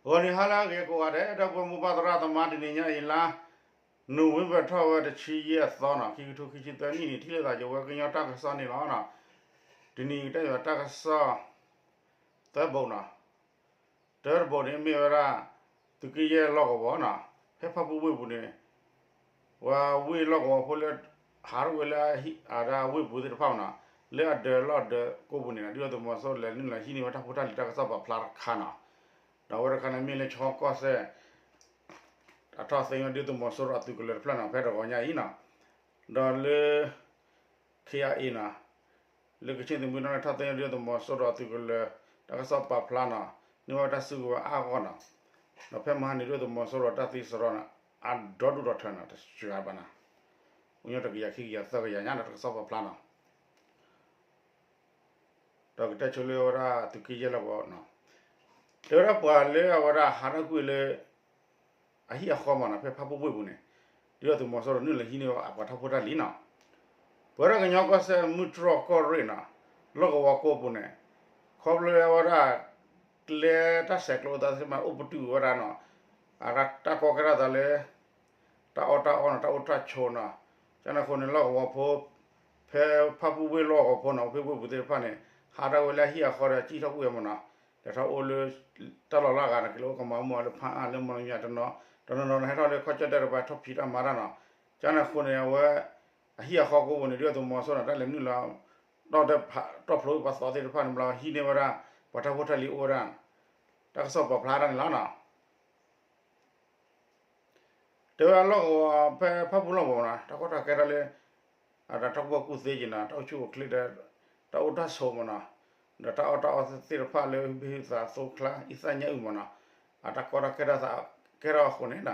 ဂီၤနံၤဟါလၢအဂ့ၤကိးဂၤဒဲး ဒီပုၢ်ဝဲၢ်မိၢ်ပၢ်သရၣ်သမါ တနံၤညါအံၤလါ November ထီၣ်ဝဲတဆံယဲၢ်သီနီၤ ခံကထိခံဆံသၢနံၣ်န့ၣ် ထံၣ်လိာ်သးယဝဲကညီတၢ်ကစီၣ်န့ၣ်လီၤ. တနံၤအံၤကတဲယၤတၢ်ကစီၣ် သၢဘိနီၤ တၢတဘိန့ၣ်မ့ၢ်ဝဲဒၣ် သုးက့ယဲၢ်လီၢ်ကဝီၤနီၤ ဖဲဖၣ်ပူၣ်ဝ့ၢ်ပူၤန့ၣ် ပှၤဝ့ၢ်လီၢ်ကဝီၤဖိလၢ ဟးထီၣ်ဝဲလၢအဝ့ၢ်ပူၤသ့ၣ်တဖၣ်နီၤ လၢအဒၢးလီၢ်ဒၢးကိးပူၤန့ၣ် ဒုၣ်ဒါသုးမီၤစိရိၤလဲၤနုာ်လီၤဟံးန့ၢ်ဝဲတၢ်ဖိတၢ်လံၤတၢ်ကစီၣ်ပာ်ဖျါတခါနီၤ ဒီးအဝဲတခါန့ၣ်မ့ၢ်လၢဆီကီၢ်စဲၣ် အထီၣ်သ့ဝဲဒုၣ်ဒါသုးမီၤစိရိၤအသုးကလၢၤတဖျၢၣ်နီၤ ဖဲတဂီၤညါအံၤနီၤ ဒီးလၢ ခ့အအ့နီၤ လၢကခ့ၣ်သုးမုၢ်ဒိၣ်န့ၣ် ထီၣ်သ့ဝဲဒုၣ်ဒါသုးမီၤစိရိၤအသုးကလၢၤ တၢ်ကစီၣ်ပာ်ဖျါနီၤ န့ၢ်ဝဲတၢ်စုကဝဲၤအါဂီၢ်နီၤ ဒီးဖဲမဟါန့ၣ်ဒုၣ်ဒါသုးမီၤစိရိၤတၢ်သံစရီန့ၣ် အဒီဒူၣ်ဒီထၢနီၤ တစှၤဘၣ်နီၤ အိၣ်ညီတကယၤခံကယၤသၢကယၤညါနီၤ တၢ်ကစီၣ်ပာ်ဖျါနီၤ ဒီးကတဲဆိလၢဝဲဒၣ်သုးက့ယဲၢ်လီၢ်ကဝီၤနီၤ တဲဝဲဒၣ်ပှၤလၢအဝဲဒၣ်ဟးထီၣ်ကွံာ်လၢ အဟံၣ်အဃီမးနီၤ ဖဲဖၣ်ပူၣ်ဝ့ၢ်ပူၤန့ၣ် ဒုၣ်ဒါသုးမီၤစိရိၤနုာ်လီၤဟံးန့ၢ်အပှၤတၢ်ဖိတၢ်လံၤနီၤ ပဝဲဒၣ်ကညီကီၢ်စဲၣ်မုၢ်တြီၢ်ကီၢ်ရ့ၣ်နီၤ လီၢ်ကဝီၤကိးပူၤန့ၣ် ခီဖျိလၢအဝဲဒၣ် ကျဲတၢ်ဆဲးကျိးသးသ့ၣ်မးအိၣ်ပတုာ်ဝဲဒၣ်နီၤ အတၢ်ကီကဲထီၣ်သးလၢ တၢ်အီၣ်တၢ်အီနီၤ တၢ်အိၣ်တၢ်ဆိးနီၤ ကန့ၣ်အဃိန့ၣ် လီၢ်ကဝီၤဖိ ဖဲဖၣ်ပူၣ်ဝ့ၢ်လီၢ်ကဝီၤဖိနီၤ ဖဲဝ့ၢ်ပူၤသ့ၣ်တဖၣ်န့ၣ် ဟးထီၣ်ဝဲလၢအဟံၣ်အဃီဒီး ကံၣ်ထီၣ်ကွံာ်ဝဲမးနီၤ လဲၤထီၣ်အိၣ်လၢ တၢ်လီၢ်လၢအဂၤန့ၣ် ကလဲၤအိၣ်ကမၤမူလၢဖၣ်အါလၢမီၢ်လမၠဲၣ်တနီၤ တနီၤနီၤန့ၣ် ဟဲထီၣ်လၢခီကၠီၣ်တဲၣ်တပၤ ထီၣ်ဖံးတၢ်မၤတၢ်နီၤ ကန့ၣ်အဃိန့ၣ် အဝဲ အဟံၣ်အဃီကိးပူၤန့ၣ် ဒုၣ်ဒါသုးမီၤစိရိၤန့ၣ် တၢ်လဲၤနုာ်လီၤ တီၢ်ဖျိပှၤသီသ့ၣ်တဖၣ်န့ၣ် ဘျီဟံးန့ၢ်ဝဲဒၣ် ပှၤတၢ်ဖိတၢ်လံၤအိၣ်ဝဲဒၣ် တၢ်ကစီၣ်ပာ်ဖျါတၢ်န့ၣ်လီၤနီၤ တဲဝဲလီၢ်ကဝီၤဖဲဖၣ်ပူၣ်လီၢ်ကဝီၤမးနီၤ တၢ်ကီတၢ်ခဲထီၣ်လၢ အတၢ်ကူၣ်ဘၣ်ကူၣ်သ့က့ၤနီၤ တၢ်အိၣ်ဆူၣ်အိၣ်ချ့ဒီး တၢ်အိၣ်တၢ်ဆိးမးနီၤ ဒီးတၢ်အီၣ်တၢ်အီသ့ၣ်တဖၣ်လၢဘ့ၣ်ဟ့ၣ်သးသိချါ အံသၣ်ညါအုၣ်မးနီၤ အတၢ်ကီတၢ်ခဲထီၣ်သး ကဲထီၣ်အဃိန့ၣ်နီၤ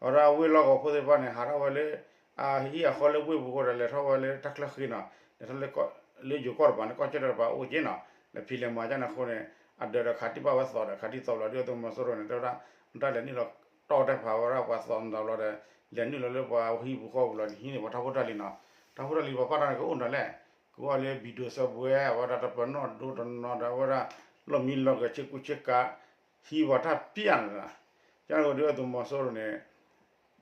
အဝဲဒၣ်ဝ့ၢ်လီၢ်ကဝီၤဖိသ့ၣ်တဖၣ်န့ၣ် ဟးထီၣ်ဝဲလၢ အဟံၣ်အဃီလၢဝ့ၢ်ပူၤအဃိဒီး လဲၤထီၣ်ဝဲလၢတၢ်ချၢဃ့နီၤ လဲၤထီၣ်လၢ လၢယိၤကီၢ်တပၤန့ၣ် ကီၢ်ကၠီၣ်တဲၣ်တပၤအိၣ်က့နီၤ လဲၤဖံးလဲၤမၤကန့ၣ်အဃိန့ၣ် အဒၢးဒီးခးတံၢ်ပာ်ဝဲသီဒီး ခးတံၢ်သီဘျီ ဒုၣ်ဒါသုးမီၤစိရိၤန့ၣ် တဲဝဲဒၣ် တၢ်လဲၤနုာ်လီၤတီၢ်တဲဖးဝဲဒၣ်ပှၤသီမတၤဘျီဒီး လဲၤနုာ်လီၤလၢပှၤဟံၣ်ပူၤဃီပူၤလီၤ ဟံးန့ၢ်ပှၤတၢ်ဖိတၢ်လံၤနီၤ တၢ်ဖိတၢ်လံၤပှၤပာ်တၢ်န့ၣ်ကအိၣ်နီၤလဲၣ် ကအိၣ်လၢဘံၣ်ဒိၣ်စၢဖှိၣ်ဝဲ အဝဲဒၣ်တပနီၣ်ဒိတနီၤဒီး အဝဲဒၣ် လီၢ်မံလီၢ်ဂဲၤဆ့ကူဆ့ကၤ ဟံးပှၤတၢ်ပျၢ်န့ၣ်လီၤ ကန့ၣ်အဃိဒုၣ်ဒါသုးမီၤစိရိၤန့ၣ်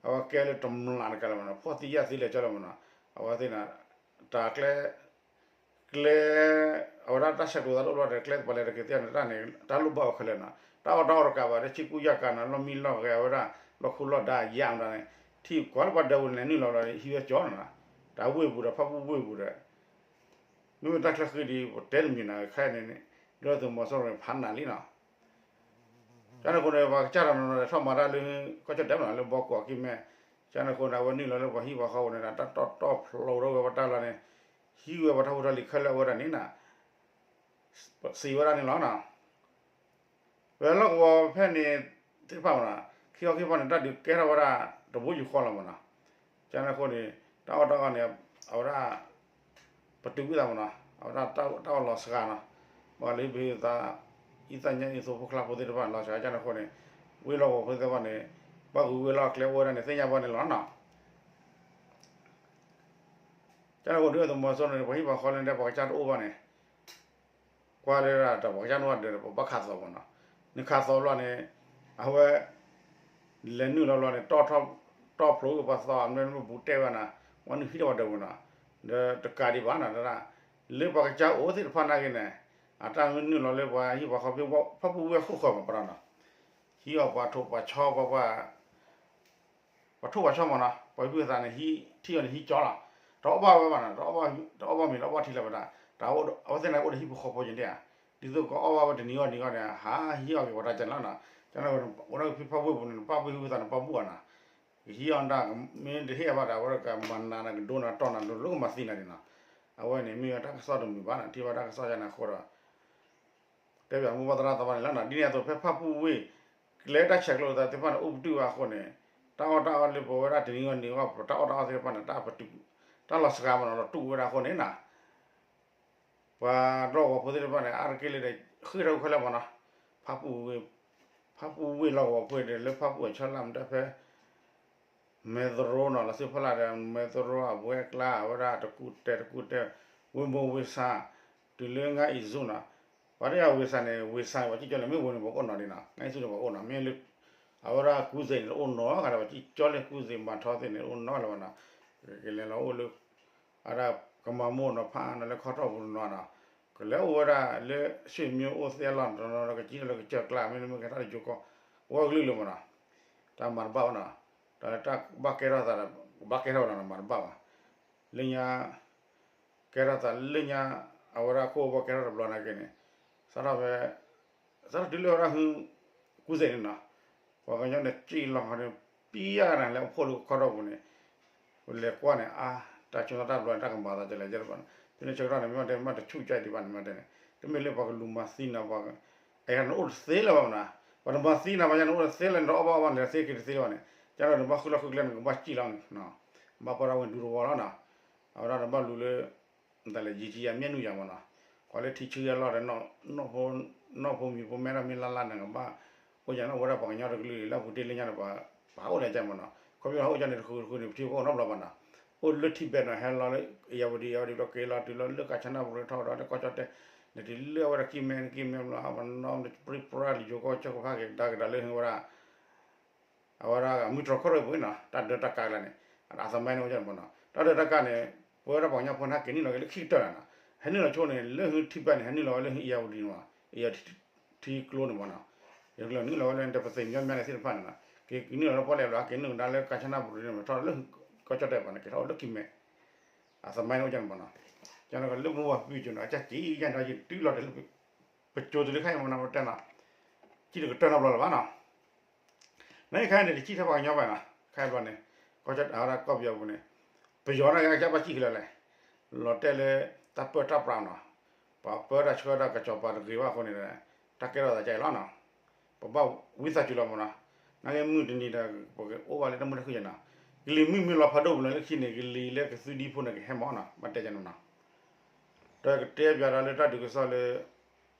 အဝဲကဲလၢတမျးတကးလၢၤမးနီၤ ဖှီၣ်သံယာ်သံလဲၤကၠီလၢၤမးနီၤ အဝဲသ့ၣ်န့ၣ် တၢ်ကျဲ ကျဲ အဝဲဒၣ်တၢ်ဆဲးကျိးသးတအိၣ်ဘျီဒီး ကျဲပှၤလဲၤတက့ၤသ့ၣ်န့ၣ် တၢ်န့ၣ် တၢ်လိၣ်ဘၣ်အီၤခဲလၢာ်နီၤ တၢ်အီၣ်တၢ်အီတကးဘၣ် တၢ်ဆ့ကူယာ်ကၤနီၤ လီၢ်မံလီၢ်ဂဲၤအဝဲဒၣ် လီၢ်ခိၣ်လီၢ်ဒါယၤမတၤန့ၣ် ထံၣ်ကွၢ်လၢပှၤဒၢးပူၤန့ၣ် နုာ်လီၤလီၤ ဟံးဝဲကၠီနီၤ တၢ်ဝ့ၢ်ပူၤဒီးဖၣ်ပူၣ်ဝ့ၢ်ပူၤဒီး မ့မ့ၢ်တၢ်ချၢဃ့ဒံး ပတဲတမံၤနီၤ ခဲအံၤန့ၣ် ဒုၣ်ဒါသုးမီၤစိရိၤန့ၣ် ဖးနးလံနီၤ ကန့ၣ်အဃိန့ၣ် ပှၤကစၢ်တနီၤနီၤလဲၤထီၣ်မၤတၢ်လၢ ကီၢ်ကၠီၣ်တဲၣ်မးနီၤ လၢဘီကီၢ်ကံၢ်မဲ ကန့ၣ်အဃိန့ၣ် အဝဲနုာ်လီၤလၢပှၤဟံၣ်ပှၤဃီပူၤန့ၣ်ဒီး တၢ်တီၢ်တီၢ်ဖျိးထီၣ်ဝဲပှၤတၢ်လီၤန့ၣ် ဟံးဝဲပှၤတၢ်ဖိတၢ်လံၤခဲလၢာ်ဝဲဒၣ်န့ၣ်နီၤ စံးဝဲဒၣ်န့ၣ်လီၤနီၤ ဝဲလီၢ်ကဝီၤဖဲန့ၣ်သ့ၣ်တဖၣ်မးနီၤ ခံခီခံဖီန့ၣ် တၢ်ဒုးကဲထီၣ်ဝဲဒၣ် တဘိယူၢ်ဃီလီၤမးနီၤ ကန့ၣ်အဃိန့ၣ် တၢ်အီၣ်တၢ်အီန့ၣ် အဝဲဒၣ် ပတုာ်ကွံာ်သးမးနီၤ အဝဲဒၣ်တၢ်အီၣ်လီၤစှၤနီၤ ပှၤလၢဟံၣ်ပဟံၣ်သး အံသၣ်ညါအံသိဖိကျါဖိသ့ၣ်တဖၣ်န့ၣ် လီၤစှၤကန့ၣ်အဃိန့ၣ် ဝ့ၢ်လီၢ်ကဝီၤဖိသ့ၣ်တဖၣ်န့ၣ် ဘၣ်ဂုၤဝ့ၢ်လီၢ်ကျဲအိၣ်ဝဲဒၣ်န့ၣ် သ့ၣ်ညါဘၣ်န့ၣ်လီၤနီၤ ကန့ၣ်အဃိဒုၣ်ဒါသုးမီၤစိရိၤန့ၣ် ပှၤဟံၣ်ပှၤဃီလၢန့ၣ် ပှၤကစၢ်တအိၣ်ဘၣ်န့ၣ် ကွၢ်လၢဒၣ်တၢ်ပှၤကစၢ်နအိၣ်ဒီး ပဘၣ်ခးသီမးနီၤ နခးသီဘျီန့ၣ် အဝဲ လဲၤနုာ်လီၤဘျီန့ၣ် တီၢ်ဖျိဝဲပှၤသီ အမ့ၢ်မ့ၢ်ဘူးတဲဝဲနီၤ ဝဲနုာ်ဟံးထီၣ်ပှၤဒၢးပူၤနီၤ ဒီးတကးဒံးဘၣ်နီၤ ဒၣ် လၢပှၤကစၢ်အိၣ်သ့ၣ်တဖၣ်နာ်က့န့ၣ် အတၢ်မ့ၢ်နုာ်လီၤလၢပှၤဟံၣ်ပှၤဃီဖဲဖၣ်ပူၣ်ဝ့ၢ်အခိၣ်ဃၢၤမးပနီၤ ဟံးအီၤပှၤထိၣ်ပှၤဆီပှၤပှၤ ပှၤထိၣ်ပှၤဆီမးနီၤ ပှၤဟံၣ်ပူၤသးန့ၣ် ဟံးထံၣ်အီၤန့ၣ်ဟံးကၠီလီၤ တအီၣ်ဘၣ်ဝဲဘၣ်နီၤ တအီၣ်ဘၣ်မ့ၤတအီၣ်ဘၣ်ထံလၢၤဘၣ်ဒၣ် တၢ်အဝဲသ့ၣ်န့ၣ်အိၣ်ဒီးဟံၣ်ဖိဃီဖိက့ၤဒၣ်ဧါ ဒ်သိးကအီၣ်ဘၣ်ဝဲတနံၤဂီၢ်နံၤဂီၢ်န့ၣ် ဟးဟံးအီၣ်က့ၤပှၤတၢ်ကၢလီၤနီၤ ကန့ၣ်အဃိန့ၣ် အိၣ်ဒၣ်ဖဲဖၣ်ပူၣ်ဝ့ၢ်ပူၤန့ၣ် နပၣ်ပှၢ်ဟံၣ်ပူၤသးန့ၣ်ပၣ်ဘူၣ်အီၤနီၤ ကဟံးအီၤဒၣ် မ့ၢ်တဟ့ၣ်အဘၣ်ဒီး အဝဲဒၣ်ကမၤနးနၤကဒိနၤတီၢ်နၤဒိၣ်လၢကမၤသံနၤန့ၣ်နီၤ အဝဲန့ၣ်မ့ၢ်ဝဲတၢ်ကစီၣ်တမုာ်ဘၣ်နီၤ ထံၣ်ဘၣ်တၢ်ကစီၣ်ယါန့ၣ်အဃိဒီး တဲဘၣ်မိၢ်ပၢ်သရၣ်သမါန့ၣ်လီၤနီၤ ဒ်န့ၣ်အသိးဖဲဖၣ်ပူၣ်ဝ့ၢ် ကျဲတၢ်ဆဲးကျိးသးသ့ၣ်တဖၣ်န့ၣ် အိၣ်ပတုာ်ဘၣ်အဃိန့ၣ် တၢ်အီၣ်တၢ်အီလၢပဝဲဒၣ်တနံၤဂီၢ်နံၤဂီၢ် ပတၢ်အီၣ်တၢ်အီသ့ၣ်တဖၣ်န့ၣ် တၢ်ပတုာ် တၢ်လီၤစှၤမးနီၤ လီၤတူာ်ဝဲဒၣ်အဃိန့ၣ်နီၤ ပှၤလီၢ်ကဝီၤဖိသ့ၣ်တဖၣ်န့ၣ် အါတက့ၢ်လၢဒီး ဃ့ၢ်ထီၣ်ခဲလၢာ်မးနီၤ ဖၣ်ပူၣ်ဝ့ၢ် ဖၣ်ပူၣ်ဝ့ၢ်လီၢ်ကဝီၤဖိဒီး လၢဖၣ်ပူၣ်အဆၢလၢ်မတၤဖဲ မဲၣ်သရိနီၤ လီၤဆူဖီလာ်ဒီး မဲၣ်သရိအဝဲအကျါ အဝဲဒၣ်တကူၣ်တဲာ်တကူၣ်တဲာ် ဝ့ၢ်မိၢ်ဝ့ၢ်ဆၣ် တုၤလၢငါအံၤဆူနီၤ ပှၤတယၤဝ့ၢ်ဆၣ်န့ၣ် ဝ့ၢ်ဆၣ်န့ၣ် ပှၤစံၣ်ကၠီလၢမ့ၢ်ဝ့ၢ်န့ၣ် ပှၤကအိၣ်နီၤဒံးနီၤ, နံၣ်ဆူၣ်န့ၣ် ပှၤကအိၣ်နီၤ, မ့ၢ်လၢ အဝဲဒၣ်ကူစ့ၣ်န့ၣ် တအိၣ်နီတဂၤဒီး ပှၤစံၣ်ကၠီလၢကူစ့ၣ်မၤထီသ့ၣ်န့ၣ် တအိၣ်နီတဂၤလၢၤဘၣ်နီၤ, ကလဲၤလီၤအိၣ်လၢ အဝဲဒၣ်ကမၤမိၢ်နီၤ ဖးနီၤ လၢခီထီၣ်ပူၤနီၤနီၤ, ကလဲၤအိၣ်ဝဲဒၣ်လၢ ဆွေမျိုးအိၣ်သ့အလီၢ်နီၤနီၤ ကစံၣ်ထီၣ်လၢကစၢၢ်ကျါ မ့တမ့ၢ်ကဲထီၣ်လၢယိၤကီၢ် အိၣ်ကလုာ်လၢၤမးနီၤ, တၢ်မၤတဘၣ်ဘၣ်နီၤ, တၢ်လၢတၢ်ဘၣ်ကဲထီၣ်သး ကဘၣ်ကဲထီၣ်ဝဲနီၤ မၤတဘၣ်ဘၣ်, လၢညါ ကဲထီၣ်သးလၢညါ အဝဲဒၣ်ကအိၣ်ဘၣ်ကဲထီၣ်တဘျီနာ်က့န့ၣ် စးထီၣ်ဖဲ စးထီၣ်တုၤလၢဝဲဒၣ်ဟု ကူစ့ၣ်န့ၣ်နီၤ, ပှၤကညီန့ၣ် စံၣ်လီၤဟီန့ၣ် ပံယါကနၤ လဲၤအိၣ်ဖှိၣ်လၢကခီထီၣ်ပူၤန့ၣ် ပလဲၤကွၢ်န့ၣ် အါ တၢ်ဆိကမိၣ်တၢ်တဘျီန့ၣ် တၢ်ကမၤသးဒ်လဲၣ်ဒ်လဲၣ်ဘၣ်နီၤ, ဖဲန့ၣ်ဆၢကတီၢ်န့ၣ် မ့ၢ်တဲမ့ၢ်တဆူၣ်ကၠဲၣ်ဒံးဘၣ်န့ၣ် မ့ၢ်တဲန့ၣ် တမ့ၢ်လၢပှၤကလူၤမၤသံနီၤ ပှၤ အံၤန့ၣ်အိၣ်တသ့လၢၤဘၣ်မနီၤ, ပှၤတမၤသံနီၤ ပှၤညါန့ၣ်အိၣ်တသ့လၢၤန့ၣ် တအီၣ်ဘၣ်အီဘၣ်န့ၣ် သ့က့ၤတသ့လၢၤဘၣ်န့ၣ်, ကန့ၣ်နဘၣ်ဃုလီၢ်ဃုကျဲန့ၣ် ကဘၣ်စံၣ်လီၤန့ၣ်, ဘၣ်ပှၤတၢ်ဝဲဒူတဝီလီၤနီၤ, အဝဲဒၣ်နဘၣ်လူၤလၢ တၢ်လဲၤယံာ်ကံယၤမ့ၢ်နုာ်ယၤမနီၤ, ပှၤလၢထံဆၢယၤလီၢ်ဒီး နီၢ်ဖိမံၤဖိမဲထီၣ်မ့ၢ်လါလါန့ၣ် ကဘၣ် အိၣ်ယၤန့ၣ် အိၣ်ဝဲဒၣ်ပှၤကညီတကလုာ်လၢအပူၤတ့ၢ်လၢညါန့ၣ် ပှၤအိၣ်လဲၤကဲမနီၤ, ခီဖျိအိၣ်ယၤန့ၣ် တဃုတဃုန့ၣ် ပထံပကီၢ်အိၣ်နီတဘျီဘၣ်နီၤ, အိၣ်လၢ Tibet နီၤ ဟဲလီၤလၢ အယၤဝတံၤ အယၤဝတံၤဘျီက့ၤလီၤတုၤလီၤလၢကၣ်ဆနၣ်ပူၤထီၣ်ဒီး လၢကီၢ်ကၠီၣ်တဲၣ်န့ၣ် တုၤလၢအဝဲဒၣ်ကံၢ်မဲ ကံၢ်မဲဘျီ ပနီၣ်ပြံပြါလံယိၤကီၢ်ကၠီၣ်ကဖၣ်က့ၤ တၢ်ကဒါလၢဟဲဝဲဒၣ် အဝဲဒၣ်မုၢ်တြီၤခီၣ်ထံးပူၤနီၤ တၢ်ဒၢတၢ်ကါလၢန့ၣ် အသမိုင်းန့ၣ်ဝဲန့ၣ်မနီၤ တၢ်ဒၢတၢ်ကါန့ၣ် ပဝဲဒၣ်ပှၤကညီဖိန့ၣ် ဟဲက့ၤနုာ်လီၤက့ၤလၢခံကတၢၢ်လီၤနီၤ ဟဲနုာ်လီၤဆိန့ၣ် လၢဟု Tibet န့ၣ် ဟဲနုာ်လီၤဝဲလၢဟုအယၤဝတံၤန့ၣ်မနီၤ အယၤထံကျိန့ၣ်မနီၤ ယကလီၤနုာ်လီၤဝဲလၢပသ့ၣ်မညီမညီန့ၣ်သ့ၣ်တဖၣ်န့ၣ်နီၤ က့ၤနုာ်လီၤလၢပီၣ်လဲၣ်ဘျီ က့ၤနုာ်ကဒါလၢကၣ်ဆနၣ်ပူၤန့ၣ် ထီၣ်လၢကီၢ်ကၠီၣ်တဲၣ်ပူၤန့ၣ် က့ၤထီၣ်အိၣ်လၢကံၢ်မဲ အသမိုင်းန့ၣ်ဝဲန့ၣ်မနီၤ ကန့ၣ်ကလၢပဝဲပူၤကၠိနီၤ အကၢ်က့ၤယၤဒီးယတုၤလီၤတၢ်လၢ ပကၠိတုၤလၢခဲအံၤမနီၤ ပတဲနီၤ ကံၣ်တကတၢၢ်နီတဘျီလၢၤဘၣ်နီၤ နခါအံၤန့ၣ် တစံၣ်ထဲပှၤကညီဘၣ်နီၤ ခဲအံၤဘျီန့ၣ် ကီၢ်ကၠီၣ်တဲၣ် ကီၢ်ပယီၤပူၤန့ၣ် ပယီၤန့ၣ် ကဘၣ်စံၣ်ဃုာ်လီၤလဲၣ် လီၤတဲာ်လၢ တၢ်ပၢတၢ်ပြးနီၤ ပှၤပၢတၢ်ဆှၢတၢ်ကစီၤပၤတဂ့ၤဘၣ်အဃိန့ၣ် တၢ်ကဲထီၣ်သးကဲအံၤလီၤနီၤ ပဘၣ်ဝံသးစူၤလီၤမနီၤ နာ်က့မုၢ်တနံၤဒီး ပကအိၣ်ဘၣ်လၢတၢ်မုာ်တၢ်ခုၣ်ယဲနီၤ ကလံၤမုၢ်မ့ၢ်လီၤဖးဒိၣ်ပူၤလီၤလၢခံန့ၣ် ကလံၤလၢကသုဒံဖိန့ၣ် ကဟဲမနီၤ ဘၣ်တဲယဲနီၤ ဒီးကတဲပၠးဒီးလၢတၢ်ဒုးကစီၣ်လၢ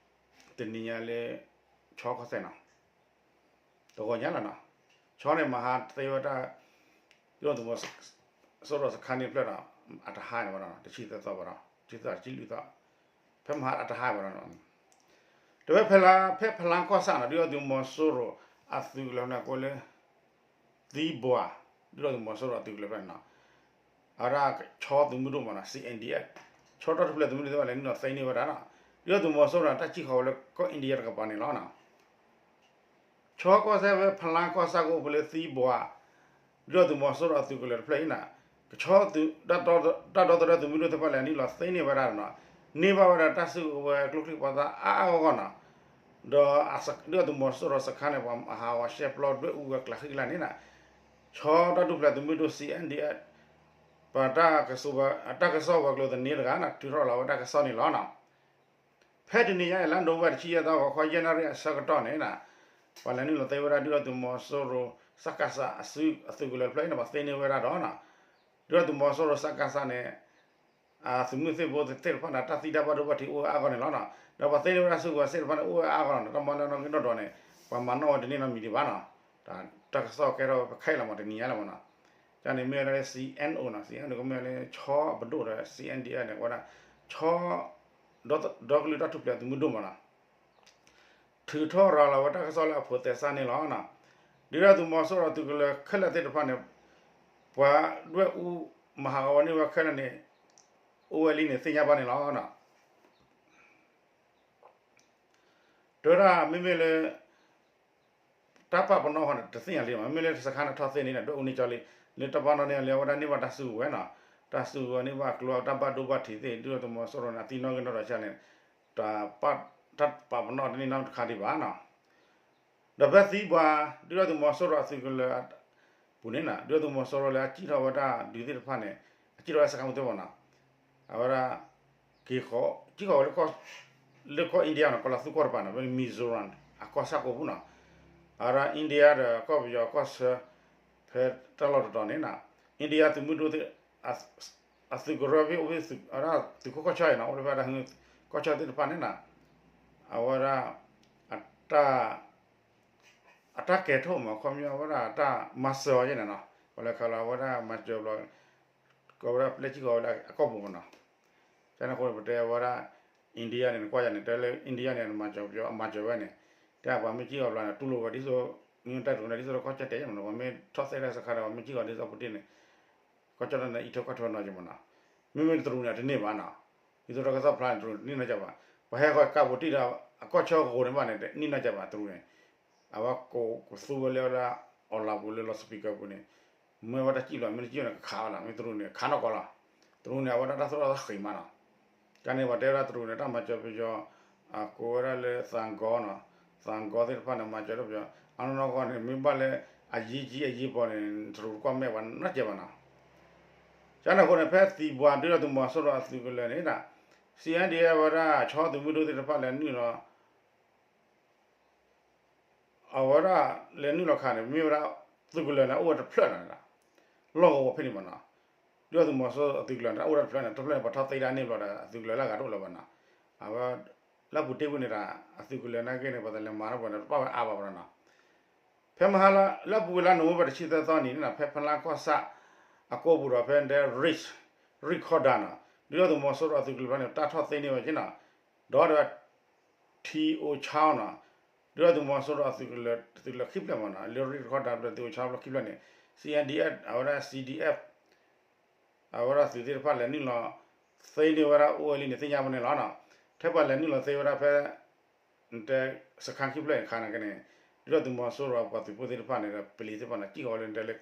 တနံၤညါလၢ ဆီကီၢ်စဲၣ်နီၤ တဂီၤညါလီၤနီၤ ဆီန့ၣ်မဟါသ့ဝဲတၢ် ဒုၣ်ဒါသုးမီၤစိရိၤစခါန့ၣ်ဖျၢၣ်ဒီး အတဟါန့ၣ်ဘၣ်ဒီး တဆံသၢသီဘၣ်ဒီး တဆံသၢ တဆံလွံၢ်သီ ဖဲမဟါအတဟါဘၣ်ဒီး တဝဲဖဲလါ ဖဲဖလါကီၢ်ဆၣ်နီၤ ဒုၣ်ဒါသုးမီၤစိရိၤအသုးကလၢၤန့ၣ် ကိးလၢ သံဘှာ် ဒုၣ်ဒါသုးမီၤစိရိၤအသုးကလၢၤဖျၢၣ်န့ၣ်နီၤ အဝဲဒၣ်ဆီသုးမုၢ်ဒိၣ်မနီၤ C N D F ဆီတၢ်ထူၣ်ဖျဲးသုးမုၢ်ဒိၣ်သ့ၣ်တဖၣ်လဲၤနုာ်လီၤသ့န့ၢ်ဝဲဒၣ်နီၤ ဒုၣ်ဒါသုးမီၤစိရိၤန့ၣ် တၢ်စံၣ်ဃီၤဝဲလၢကီၢ် India တကပၤန့ၣ်လီၤနီၤ ဆီကီၢ်စဲၣ်ဖဲဖလါကီၢ်ဆၣ်ကအိၣ်ဖဲလၢသံဘှာ် ဒုၣ်ဒါသုးမီၤစိရိၤအသုးကလၢၤတဖျၢၣ်အံၤန့ၣ် ကဆီသုး တၢ်ဒီသဒၢသုးမုၢ်ဒိၣ်သ့ၣ်တဖၣ်လဲၤနုာ်လီၤသ့န့ၢ်ဝဲဒၣ်နီၤ န့ၢ်ဘၣ်ဝဲဒၣ်တၢ်စုကဝဲၤကျိချံမျိာ်သၣ်အါအါဂီၢ်ဂီၢ်နီၤ ဒီးဒုၣ်ဒါသုးမီၤစိရိၤစခါန့ၣ် ပှၤအဟးဂီၤရှဲပျီဒွဲၣ်အူဝဲကျးဃံကျးန့ၣ်နီၤ ဆီတၢ်ထူၣ်ဖျဲးသုးမုၢ်ဒိၣ် C N D F ပှၤတၢ်ကစီၣ်ဝဲၤကျိၤသန့တဂၤန့ၣ် ထုးထီၣ်လီၤဝဲတၢ်ကစီၣ်န့ၣ်လီၤနီၤ ဖဲတနံၤညါအံၤ လါနိၣ်ဝ့ဘၢၣ်တဆံယဲၢ်သီ ဂီၤခီယဲၢ်နၣ်ရံၣ်အဆၢကတီၢ်န့ၣ်နီၤ ပှၤလဲၤနုာ်လီၤသ့ဝဲဒၣ်ဒုၣ်ဒါသုးမီၤစိရိၤ စကစ အသုးကလၢၤတဖျၢၣ်အံၤန့ၣ် ပှၤသ့န့ၢ်ဝဲဒၣ်ဒီးနီၤ ဒုၣ်ဒါသုးမီၤစိရိၤ စကစ န့ၣ် အသုးမုၢ်သ့ၣ်ဘိသ့ၣ်တဖၣ်န့ၣ် တၢ်သံတၢ်ဘၣ်ဒိဘၣ်ထံးအိၣ်ဝဲအါဂီၢ်န့ၣ်လီၤနီၤ ဒီးပှၤသ့န့ၢ်ဝဲဒၣ်စုကဝဲၤသ့ၣ်တဖၣ်န့ၣ် အိၣ်ဝဲအါဂီၢ်နီၤ တၢ်မၤလၢနီၣ်ဂံၢ်နီၣ်ဒွးန့ၣ် ပှၤမၤနီၣ်ဝဲတန့ၢ်နီတမံၤဒံးဘၣ်နီၤ တၢ်ကစီၣ်ကဲထီၣ်ဝဲဖဲခဲအံၤလီၤမး တနံၤညါလီၤမးနီၤ ကန့ၣ်မ့ၢ်ဝဲဒၣ်လၢ C N O နီၤ C N O ကမ့ၢ်ဝဲလၢဆီပဒိၣ်ဒီး C N D F န့ၣ် ကဝဲဒၣ် ဆီ ဒီကလုာ်တၢ်ထူၣ်ဖျဲးသုးမုၢ်ဒိၣ်မးနီၤ ထုးထီၣ်ရၤလီၤဝဲတၢ်ကစီၣ်လၢအဖိးသဲစးန့ၣ်လီၤနီၤ ဒုၣ်ဒါသုးမီၤစိရိၤအသုးကလၢၤခဲလၢာ်သ့ၣ်တဖၣ်န့ၣ် ပှၤဒွဲၣ်အူမၤဟးဂီၤဝဲန့ၢ်ဝဲခဲလၢာ်န့ၣ် အိၣ်ဝဲလံန့ၣ်သ့ၣ်ညါဘၣ်န့ၣ်လီၤနီၤ တဲဝဲဒၣ်မ့မ့ၢ်လၢ တၢ်ပာ်ပနီၣ်ဃီန့ၣ် တသ့ၣ်ညါလံမး မ့မ့ၢ်လၢစခါန့ၣ်ထီၣ်သ့န့ၣ် ဒွဲၣ်အူန့ၢ်ကၠီလံ လၢတၢ်ပာ်ပနီၣ်န့ၣ်လၢအဝဲဒၣ်န့ၢ်ဘၣ်တၢ်စုကဝဲၤနီၤ တၢ်စုကဝဲၤန့ၢ်ဘၣ်ကျိ တၢ်ဘၣ်ဒိဘၣ်ထံးသ့ၣ် ဒုၣ်ဒါသုးမီၤစိရိၤန့ၣ် အသံနီၣ်ဂံၢ်နီၣ်ဒွးဆၣ်န့ၣ် တၢ်ပာ်ပနီၣ်တန့ၢ်နီတခါဒံးဘၣ်နီၤ ဒီးဖဲသံပှၤ ဒုၣ်ဒါသုးမီၤစိရိၤအသုးကလၢၤပူၤန့ၣ်နီၤ ဒုၣ်ဒါသုးမီၤစိရိၤလၢအစံၣ်ထီၣ်ဝဲဒၣ်ဒုးသ့ၣ်တဖၣ်န့ၣ် အစံၣ်ထီၣ်ဝဲစခါမူသ့ၣ်မးနီၤ အဝဲဒၣ် က့ၤဃီၤ စံၣ်ဃီၤဝဲလၢ လၢကီၢ် India နီၤ ကီၢ်လၤသူကီၢ်တပၤနီၤ ဖဲ Mizoram အကီၢ်ဆၣ်ကိးပူၤနီၤ အဝဲဒၣ် India ဒီးကီၢ်ပယီၤကီၢ်ဆၢ ဖဲတၢ်လီၢ်တတီၤန့ၣ်နီၤ India သုးမုၢ်ဒိၣ်သ့ၣ် အသုးကရၢဖဲအိၣ်ဖဲ အဝဲဒၣ်သုးခိၣ်ကီၢ်ဆၢအံၤနီၤ အိၣ်ဖဲဒၣ် ကီၢ်ဆၢသ့ၣ်တဖၣ်န့ၣ်နီၤ အဝဲဒၣ် အတၢ် အတၢ်ကဲၤထီၣ်မး ခီပညီအဝဲဒၣ်တၢ်မၤစၢၤအီၤယဲၢ်န့ၣ်နီၤ ပှၤလဲၤခးလီၤအဝဲဒၣ်မၤစၢၤဘျီ ကဝဲဒၣ်ပျဲစံၣ်ဃီၤဝဲဒၣ်အကီၢ်ပူၤမးနီၤ ကန့ၣ်အဃိန့ၣ် ပတဲဝဲဒၣ် India န့ၣ် နကွၢ်ယၤန့ၣ် တဲလၢ India န့ၣ် နမၤစၢၤပယီၤ အမၤစၢၤဝဲန့ၣ် တဲပှၤမ့ၢ်စံၣ်အီၤဘျီန့ၣ် တူၢ်လိာ်ဝဲဒ်သိး နတၢ်တရူးန့ၣ် ဒ်သိးတခီကတဲာ်မနီၤ ပှၤမ့ၢ်ထီၣ်သဲဒၣ်စခါဒီး ပှၤမ့ၢ်စံၣ်အီၤဒ်သိးပူၤတ့ၢ်န့ၣ် ကီၢ်ကၠီၣ်တဲၣ်န့ၣ် အံးထွဲကွၢ်ထွဲနီၤက့မနီၤ, မ့မ့ၢ်တရူးန့ၣ် အတန့ၢ်ဘၣ်နီၤ, ဒ်သိးတၢ်ကစီၣ်ဖျါန့ၣ် တရူးန့ၣ် တန့ၢ်နီၢ်ကီၢ်ဘၣ်, ပှၤဟဲဃီၤကးပူၤတ့ၢ်ဒီး အကီၢ်ဆၢဂိၤန့ၣ်ဘၣ်န့ၣ် တန့ၢ်နီၢ်ကီၢ်ဘၣ် တရူးန့ၣ်, အဝဲကသူဝဲလၢဝဲဒၣ် online ပူၤလၢ loudspeaker ပူၤန့ၣ်, မ့ၢ်ဝဲတၢ်စံၣ်လီၤ မ့ၢ်တစံၣ်န့ၣ် ကခးဝဲလီၤ မ့ၢ်တရူးန့ၣ် ခးနီၢ်ကီၢ်လီၤ, တရူးန့ၣ် အဝဲဒၣ်တၢ်သိၣ်တၢ်သီဃံးမးနီၤ, ကန့ၣ်ပှၤတဲဝဲဒၣ်တရူးန့ၣ် တၢ်မၤစၢၤပယီၤ အကိးဝဲဒၣ်လၢ သံကွန်းနီၤ, သံကွန်းသ့ၣ်တဖၣ်န့ၣ် မၤစၢၤဒီးပယီၤ အနီၢ်နီၢ်ကီၢ်န့ၣ် မ့ၢ်ဘၣ်လၢ အရေးကြီးအရေးပေါ်န့ၣ် တရူးတကွၢ်မဲာ်ပှၤနီတစဲးဘၣ်နီၤ, ကန့ၣ်အဃိန့ၣ် ဖဲသံပှၢ်ဒုၣ်ဒါသုးမီၤစိရိၤအသုးကလၢၤန့ၣ် C N D F ဝဲဒၣ် ဆီသုးမုၢ်ဒိၣ်သ့ၣ်တဖၣ်လဲၤနုာ်လီၤ အဝဲဒၣ်လဲၤနုာ်လီၤခးန့ၣ် မ့ၢ်ဝဲဒၣ်သုးကလၢၤန့ၣ် အိၣ်ဝဲတဖျၢၣ်န့ၣ်, လီၢ်ကဝီၤဖဲန့ၣ်မနီၤ, ဒုၣ်ဒါသုးမီၤစိရိၤအသုးကလၢၤန့ၣ် အိၣ်ဝဲဒၣ်တဖျၢၣ်န့ၣ် တဖျၢၣ်န့ၣ် ပှၤထီၣ်သ့ဒၣ်န့ၣ်ဘျီဒီး အသုးကလၢၤလၢအဂၤတအိၣ်လၢၤဘၣ်နီၤ, အဝဲ လၢအပူၤတ့ၢ်ဝဲန့ၣ်ဒီး အသုးကလၢၤနာ်က့န့ၣ် ပှၤတလဲၤမၤထီၣ်ပှၤန့ၣ် တပာ်ဝဲအါဘၣ်ဘၣ်နီၤ, ဖဲမဟါလၢ လၢအပူၤဝဲလါနိၣ်ဝ့ဘၢၣ်တဆံသၢသီနံၤန့ၣ် ဖဲဖလါကီၢ်ဆၣ် အကိပူၤဒီးဖဲဒဲ Ridge ရံၣ်ခီၣ်ဒၣ်နီၤ, ဒုၣ်ဒါသုးမီၤစိရိၤအသုးကလၢၤဖဲန့ၣ် တၢ်ထီၣ်သ့န့ၢ်ဝဲက့နီၤ, ဒီးဒီး ထံအိၣ်ဆီနီၤ, ဒုၣ်ဒါသုးမီၤစိရိၤအသုးကလၢၤ သုးကလၢၤခံဖျၢၣ်မနီၤ, လၢရံၣ်ခီၣ်ဒၣ်ဖျၢၣ် ထံအိၣ်ဆီဖျၢၣ်ခံဖျၢၣ်န့ၣ် C N D F အဝဲဒၣ် C D F အဝဲဒၣ်သုးသ့ၣ်တဖၣ်လဲၤနုာ်လီၤ သ့န့ၢ်ဝဲဒၣ်အိၣ်ဝဲလံန့ၣ် သ့ၣ်ညါဘၣ်န့ၣ်လီၤနီၤ, ထဲပှၤလဲၤနုာ်လီၤသ့ဝဲဒၣ်ဖဲ နတဲ စခါခံဖျၢၣ်န့ၣ်ခါန့ၣ်က့န့ၣ်, ဒုၣ်ဒါသုးမီၤစိရိၤအပှၤသုးဖိသ့ၣ်တဖၣ်န့ၣ်ဒီး ပလံၤသ့ၣ်တဖၣ်န့ၣ် စံၣ်ဃီၤဝဲလၢနတဲလၢ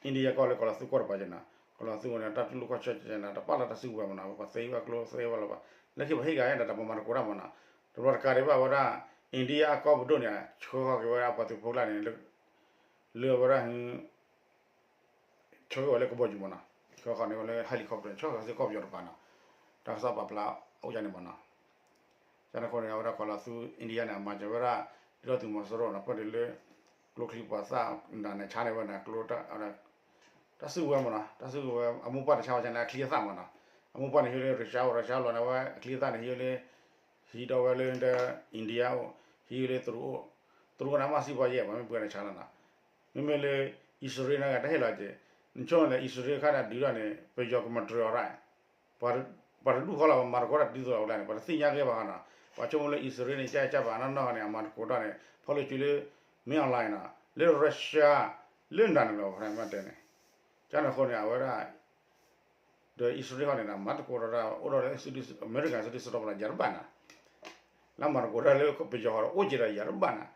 India ကီၢ်လၢကီၢ်လီၤသူကီၢ်တပၤက့နီၤ, ကီၢ်လီၤသူန့ၣ် တၢ်တူၢ်လိာ်ခီၣ်ဆၢက့န့ၣ် တပာ်လီၤတၢ်စုကဝဲၤမနီၤ, ပှၤသ့ဝဲကျိသ့ဝဲလီၤဘၣ်, လၢခံပှၤဟ့ၣ်ဂၤအဲၣ်ဒိးတၢ်ပမၤတကိးတၢ်မနီၤ, တဘျီတကးဒံးဘၣ်ဝဲဒၣ် India အကီၢ်ပဒိၣ်န့ၣ် ဆှၢဃီၤက့ၤဝဲဒၣ်ပှၤသုးဖိကျါန့ၣ် လၢအဝဲဒၣ် ဆှၢဃီၤဝဲလၢကဘီယူၤမနီၤ, ဆှၢဃီၤန့ၢ်ဝဲလၢ helicopter ဆှၢဃီၤစ့ၢ်ကီးပယီၤတပၤနီၤ, တၢ်ကစီၣ်ပာ်ဖျါအိၣ်ဒ်န့ၣ်မနီၤ, ကန့ၣ်အဃိန့ၣ် အဝဲဒၣ်ကီၢ်လီၤသူ India န့ၣ် အမၤစၢၤဝဲဒၣ် ဒုၣ်ဒါသုးမီၤစိရိၤနီၤ, ပၢၢ်ဒ်လၢ ကျိချံမျိာ်သၣ် နၤန့ၣ် ဆါန့ၢ်ဝဲန့ၣ် ကျိ တၢ်စုကဝဲၤမနီၤ, တၢ်စုကဝဲၤအမိၢ်ပှၢ်န့ၣ် ဆါဝဲန့ၣ် အချံအသၣ်မနီၤ, အမိၢ်ပှၢ်န့ၣ် ဟံးလၢ Russia အိၣ် Russia လီၤန့ၣ် အဝဲအချံအသၣ်န့ၣ် ဟံးလၢ ဟံးဒီးဝဲလၢ India အိၣ်, ဟံးလၢတရူးအိၣ်, တရူးန့ၣ် အမ့ၢ်စံးပှၤယဲၢ် ပှၤမ့ၢ်ပှဲၤန့ၣ်ဆါလီၤနီၤ, မ့မ့ၢ်လၢ အံၣ်စရ့လးန့ၣ် တဟ့ၣ်လီၤက့ၤ, နဆိန့ၣ် အံၣ်စရ့လးခါန့ၣ် ဒုးထီၣ်န့ၣ် ပယီၤကမၤတြီၤအီၤဒၣ် ပှၤတဒူၣ်ဃီလီၤ ပမၤတကိးတၢ်ဒ်သိးအီၤလဲၣ်န့ၣ် ပှၤတသ့ၣ်ညါက့ၤဘၣ်ဃီနီၤ, ပှၤဆိကမိၣ်လၢအံၣ်စရ့လးန့ၣ် ကၢ်ကၢ်ဘၣ်နီၢ်နီၢ်န့ၣ် အမၤတကိးတၢ်န့ၣ် ဖီၣ်လိာ်စုလၢ မင်းအောင်လှိုင် နီၤ, လၢ Russia လၢနၤန့ၣ်လီၤ ပှၤမၤတဲန့ၣ်, ကန့ၣ်အဃိန့ၣ် အဝဲဒၣ် ဒီးအံၣ်စရ့လးဃီန့ၣ် မၤတကိးတၢ် အိၣ်ဒီးလၢ အမဲရကၤ စံးဒုးစရီပလၢယၤတဘၣ်နီၤ, လၢမၤတကိးတၢ်လၢပယီၤဃီဒီး အိၣ်က့ၤဒီးယၤတဘၣ်နီၤ,